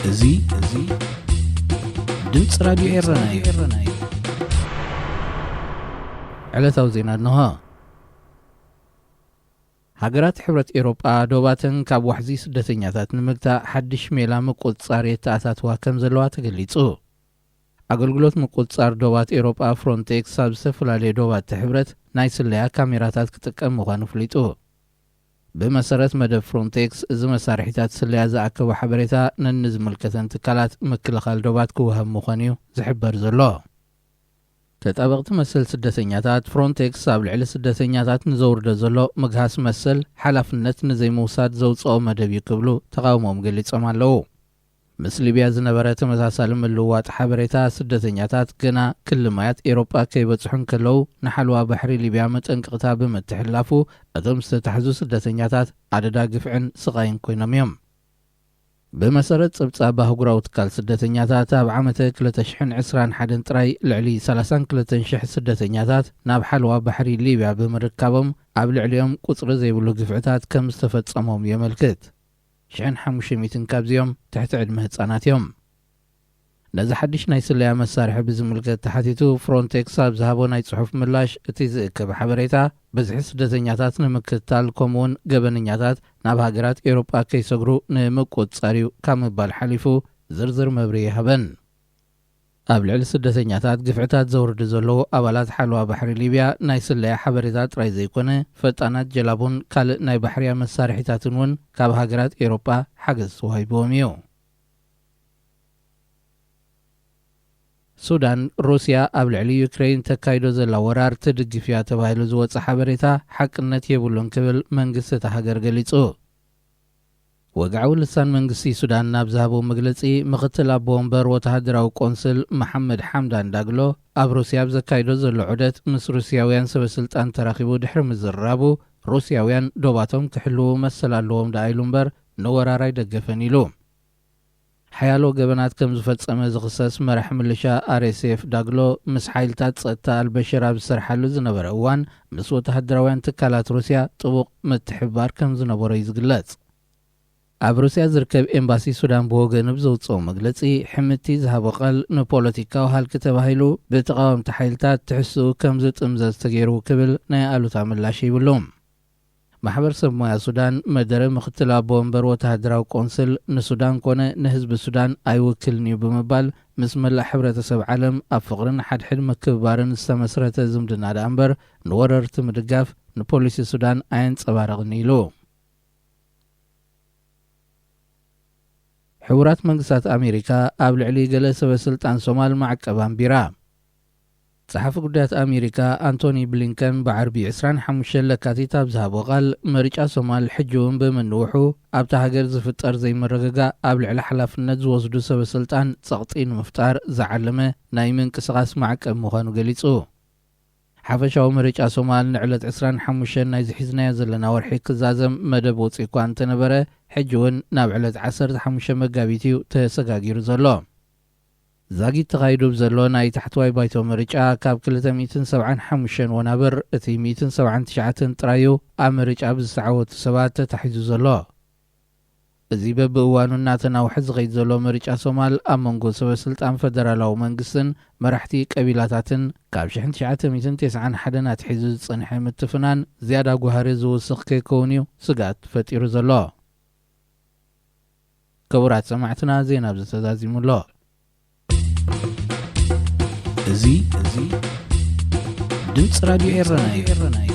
እዚ እዚ ድምፂ ራድዮ ኤረና እዩ። ዕለታዊ ዜና እንሆ። ሃገራት ሕብረት ኤውሮጳ ዶባተን ካብ ዋሕዚ ስደተኛታት ንምግታእ ሓድሽ ሜላ ምቁጽጻር የተኣታትዋ ከም ዘለዋ ተገሊጹ። ኣገልግሎት ምቁጽጻር ዶባት ኤውሮጳ ፍሮንቴክስ ኣብ ዝተፈላለዩ ዶባት ሕብረት ናይ ስለያ ካሜራታት ክጥቀም ምዃኑ ኣፍሊጡ። ብመሰረት መደብ ፍሮንቴክስ፣ እዚ መሳርሒታት ስለያ ዝኣከቦ ሓበሬታ ነንዝምልከተን ትካላት ምክልኻል ዶባት ክወሃብ ምዃኑ እዩ ዝሕበር ዘሎ። ተጣበቕቲ መሰል ስደተኛታት ፍሮንቴክስ ኣብ ልዕሊ ስደተኛታት ንዘውርዶ ዘሎ ምግሃስ መሰል ሓላፍነት ንዘይምውሳድ ዘውፅኦ መደብ እዩ ክብሉ ተቓውሞኦም ገሊጾም ኣለዉ። ምስ ሊብያ ዝነበረ ተመሳሳሊ ምልውዋጥ ሓበሬታ፣ ስደተኛታት ገና ክሊ ማያት ኤውሮጳ ከይበጽሑ እንከለዉ፣ ንሓለዋ ባሕሪ ሊብያ መጠንቀቕታ ብምትሕልላፉ፣ እቶም ዝተታሕዙ ስደተኛታት ኣደዳ ግፍዕን ስቓይን ኮይኖም እዮም። ብመሰረት ጸብጻብ ኣህጉራዊ ትካል ስደተኛታት፣ ኣብ ዓመተ ክልተ ሽሕን ዕስራን ሓደን ጥራይ ልዕሊ ሰላሳን ክልተን ሽሕ ስደተኛታት ናብ ሓለዋ ባሕሪ ሊብያ ብምርካቦም፣ ኣብ ልዕሊኦም ቁጽሪ ዘይብሉ ግፍዕታት ከም ዝተፈጸሞም የመልክት። ሽሕን ሓሙሽተ ሚእትን ካብዚኦም ትሕቲ ዕድመ ህጻናት እዮም። ነዚ ሓድሽ ናይ ስለያ መሳርሒ ብዝምልከት ተሓቲቱ፣ ፍሮንቴክስ ኣብ ዝሃቦ ናይ ጽሑፍ ምላሽ፣ እቲ ዝእከብ ሓበሬታ፣ ብዝሒ ስደተኛታት ንምክትታል፣ ከምኡውን ገበነኛታት ናብ ሃገራት ኤውሮጳ ከይሰግሩ ንምቁጽጻር እዩ ካብ ምባል ሓሊፉ ዝርዝር መብርሂ ኣይሃበን። ኣብ ልዕሊ ስደተኛታት ግፍዕታት ዘውርዱ ዘለዉ ኣባላት ሓለዋ ባሕሪ ሊብያ፣ ናይ ስለያ ሓበሬታ ጥራይ ዘይኮነ፣ ፈጣናት ጀላቡን ካልእ ናይ ባሕርያ መሳርሒታትን እውን ካብ ሃገራት ኤውሮጳ ሓገዝ ተዋሂብዎም እዩ። ሱዳን፣ ሩስያ ኣብ ልዕሊ ዩክሬን ተካይዶ ዘላ ወራር ትድግፍ እያ ተባሂሉ ዝወጸ ሓበሬታ ሓቅነት የብሉን ክብል መንግስቲ እታ ሃገር ገሊጹ። ወግዓዊ ልሳን መንግስቲ ሱዳን ናብ ዝሃቦ መግለጺ፣ ምኽትል ኣቦ ወንበር ወተሃደራዊ ቆንስል መሓመድ ሓምዳን ዳግሎ፣ ኣብ ሩስያ ኣብ ዘካይዶ ዘሎ ዑደት ምስ ሩስያውያን ሰበ ስልጣን ተራኺቡ ድሕሪ ምዝርራቡ፣ ሩስያውያን ዶባቶም ክሕልዉ መሰል ኣለዎም ደኣ ኢሉ እምበር፣ ንወራር ኣይደገፈን ኢሉ። ሓያሎ ገበናት ከም ዝፈጸመ ዝኽሰስ መራሕ ምልሻ ኣር ኤስ ኤፍ ዳግሎ፣ ምስ ሓይልታት ጸጥታ ኣልበሽር ኣብ ዝሰርሓሉ ዝነበረ እዋን፣ ምስ ወተሃደራውያን ትካላት ሩስያ ጥቡቕ ምትሕብባር ከም ዝነበሮ እዩ ዝግለጽ። ኣብ ሩስያ ዝርከብ ኤምባሲ ሱዳን ብወገኑ ብዘውጽኦ መግለጺ፣ ሕምቲ ዝሃቦ ቃል ንፖለቲካዊ ሃልኪ ተባሂሉ ብተቓወምቲ ሓይልታት ትሕዝትኡ ከም ዝጥምዘዝ ተገይሩ ክብል ናይ ኣሉታ ምላሽ ሂብሉ። ማሕበር ሰብ ሞያ ሱዳን መደረ፣ ምኽትል ኣቦ ወንበር ወተሃደራዊ ቆንስል ንሱዳን ኮነ ንህዝቢ ሱዳን ኣይውክልን እዩ ብምባል፣ ምስ መላእ ሕብረተሰብ ዓለም ኣብ ፍቕርን ሓድሕድ ምክብባርን ዝተመስረተ ዝምድና ደኣ እምበር፣ ንወረርቲ ምድጋፍ ንፖሊሲ ሱዳን ኣየንጸባርቕን ኢሉ። ሕቡራት መንግስታት ኣሜሪካ ኣብ ልዕሊ ገለ ሰበ ስልጣን ሶማል ማዕቀብ ኣንቢራ። ጸሓፊ ጉዳያት ኣሜሪካ ኣንቶኒ ብሊንከን ብዓርቢ ዕስራን ሓሙሽተን ለካቲት ኣብ ዝሃቦ ቃል፣ ምርጫ ሶማል ሕጂ እውን ብምንውሑ፣ ኣብታ ሃገር ዝፍጠር ዘይምርግጋእ ኣብ ልዕሊ ሓላፍነት ዝወስዱ ሰበ ስልጣን ጸቕጢ ንምፍጣር ዝዓለመ ናይ ምንቅስቓስ ማዕቀብ ምዃኑ ገሊጹ። ሓፈሻዊ ምርጫ ሶማል ንዕለት ዕስራን ሓሙሽተን ናይዚ ሒዝናዮ ዘለና ወርሒ ክዛዘም መደብ ወጺኡ እኳ እንተነበረ፣ ሕጂ እውን ናብ ዕለት ዓሰርተ ሓሙሽተ መጋቢት እዩ ተሰጋጊሩ ዘሎ። ዛጊት ተኻይዱ ብዘሎ ናይ ታሕተዋይ ባይቶ ምርጫ፣ ካብ ክልተ ሚእትን ሰብዓን ሓሙሽተን ወናብር፣ እቲ ሚእትን ሰብዓን ትሽዓተን ጥራዩ ኣብ ምርጫ ብዝተዓወቱ ሰባት ተታሒዙ ዘሎ። እዚ በብእዋኑ እናተናውሐ ዝኸይድ ዘሎ ምርጫ ሶማል፣ ኣብ መንጎ ሰበ ስልጣን ፈደራላዊ መንግስትን መራሕቲ ቀቢላታትን፣ ካብ ሽሕን ትሽዓተ ሚእትን ተስዓን ሓደን ኣትሒዙ ዝጸንሐ ምትፍናን ዝያዳ ጓህሪ ዝውስኽ ከይከውን እዩ ስግኣት ፈጢሩ ዘሎ። ክቡራት ሰማዕትና፣ ዜና ኣብዚ ተዛዚሙ ኣሎ። እዚ፣ እዚ ድምፂ ራድዮ ኤረና እዩ።